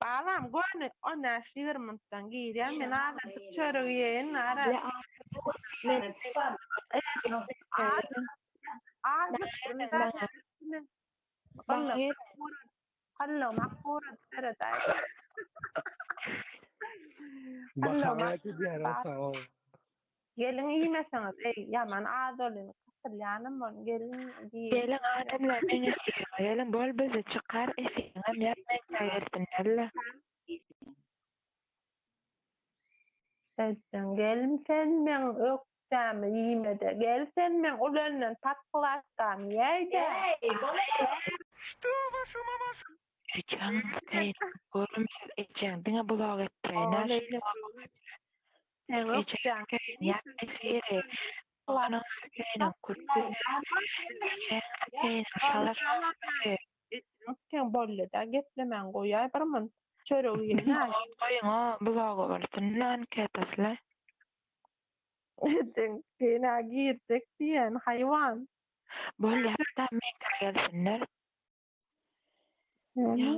Balam göni on bäş ýigrimi minutdan girýän men azajyk çörek iýeýin ara. Geliň iýmeseňiz eý ýaman az bolýan gysylýanam bolun geliň diýip. Geliň adamlar meň efirime geliň bol bizi çykar efiriňem ýap meňkä gelsinlerle. Ejeň gelin sen meň ökdämi iýmede gel sen meň ulenden podkladkamy iýäýdä. Ejeň sen görümsiz ejeň diňe blog etdireýin a şeýle Seň ökdäň ýap efiri Onuň ökdäniň kürtüsi ejeň ökdäniň şala şalasy. Ejeň ökdäň bollyda geplemän goýaý bir munt çöregi iýen-aý. Goýuň-a blogy bolsun anketasyla. Ejeň sen-ä girjek diýen haýwan. Bolýa-da meňkä gelsinler. Näme?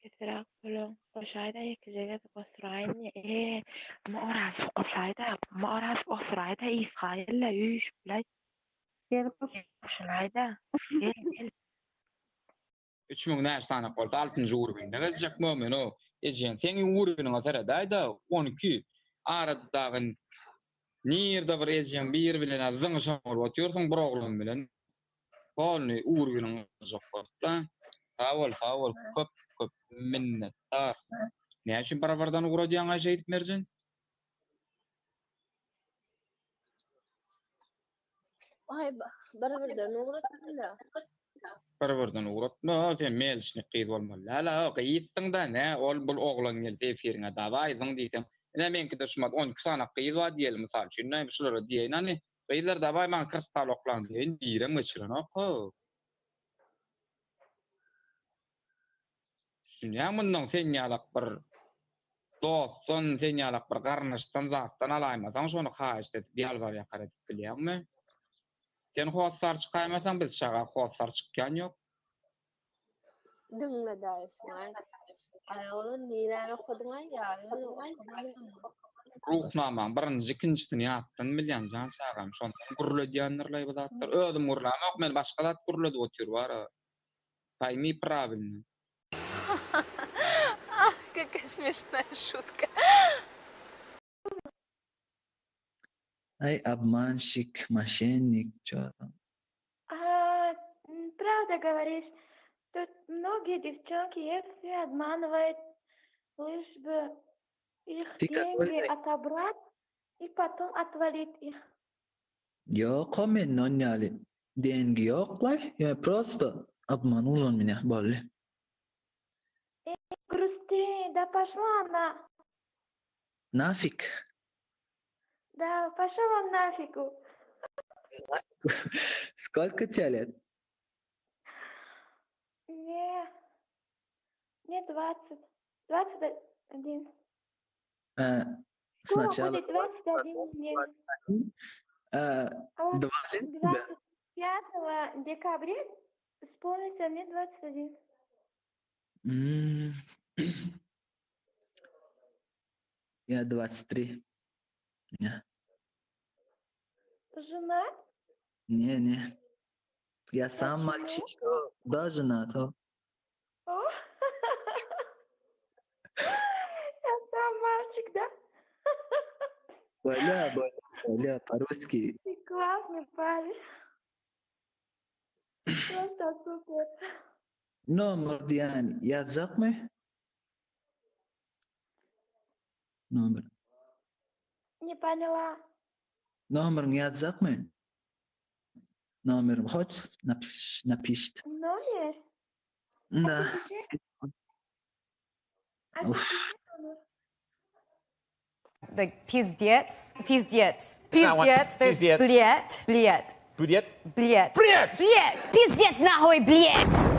Ýagdaý boluň. Goşaýda ýekeje gezek osuraýyn diýe. E, Orazow goşaýda, Orazow osuraýda yzga gel-le, üýşüp-läý. Gel goşulaýda. Gel, gel. 3000 näçe sanak bolsa altynjy urbinde gezjek Mömin-ow. Ejeň seň urbiniňe seredäýdä, 12. Arada dagy nirde bir ejeň biri bilen-ä zyňyşan bolup otyrsyň bir oglan bilen. Polny urbiniň gyljak bolupda. Sag bol, sag bol, köp köp minnetdar. Näme üçin bir birden ugradýaňaý şeýdip Merjen? Aý bir birden ugratdym-da. Bir birden ugratma, sen melçnik gyz bolmaly däl-a, gyzsyň-da, nä ol bul oglan gelse efiriňe dawaý zyň diýseň, ine meňkide şumat 12 sany gyz bar diýeli mysal üçin, şulara diýeýin hany, Gyzlar dawaý maňa kristal oklaň diýeýin birem geçirenok how. Düşünýäň mundan sen ýalak bir dostdan sen ýalak bir garyndaşdan zatdan alaýmasaň şony haýyşt edip ýalbar ýakar edip bilýäňmi? Sen hossar çykaýmasaň biz çaga hossar çykýan ýok. Diňle daýyşmaý. Aý oglan niräni okadyňaý ýa ýöne okamadyňmy? Ruhnamaň birinji ikinjisini ýatdan bilýän jan çagam şondan gürledýändirlaý bu zatlar. Özüm gürlämok meni başga zat gürledip otyr bara. Paymi prawilno. Какая смешная шутка. Ay obmanщик, moşennik, ço tam. А, правда говоришь, тут многие девчонки все обманывают, лишь бы их Ты какой деньги за- отобрать и потом отвалить их. Ýok o mende on ýaly dengi ýok waý, ýa prosto obmanul on меня boldy. Грусти, да пошла она. Nafik. Да, пошел он нафигу. Сколько тебе лет? Не, мне 20, 21. Э, Скоро Сначала будет 21 мне. э, А вот два лет тебе? 25 декабря исполнится мне 21. М. Я 23. Не, Женат? не, не. Я сам Почему? мальчишка. Да, женат. о. О! Я сам мальчик, да? Боля, боля, боля, по-русски. Ты классный парень. Просто супер. Nomer diýýän ýazjakmy? Nomer. Не поняла. Nomeriňi ýazjakmy? Nomerim хочешь напиш, напишет. Номер? Да. А ты где? А ты Уф. где номер? Like пиздец, пиздец, not one- пиздец, there's пиздец. блять, блять, Блять. блять, Блять! блять, пиздец нахуй, блять.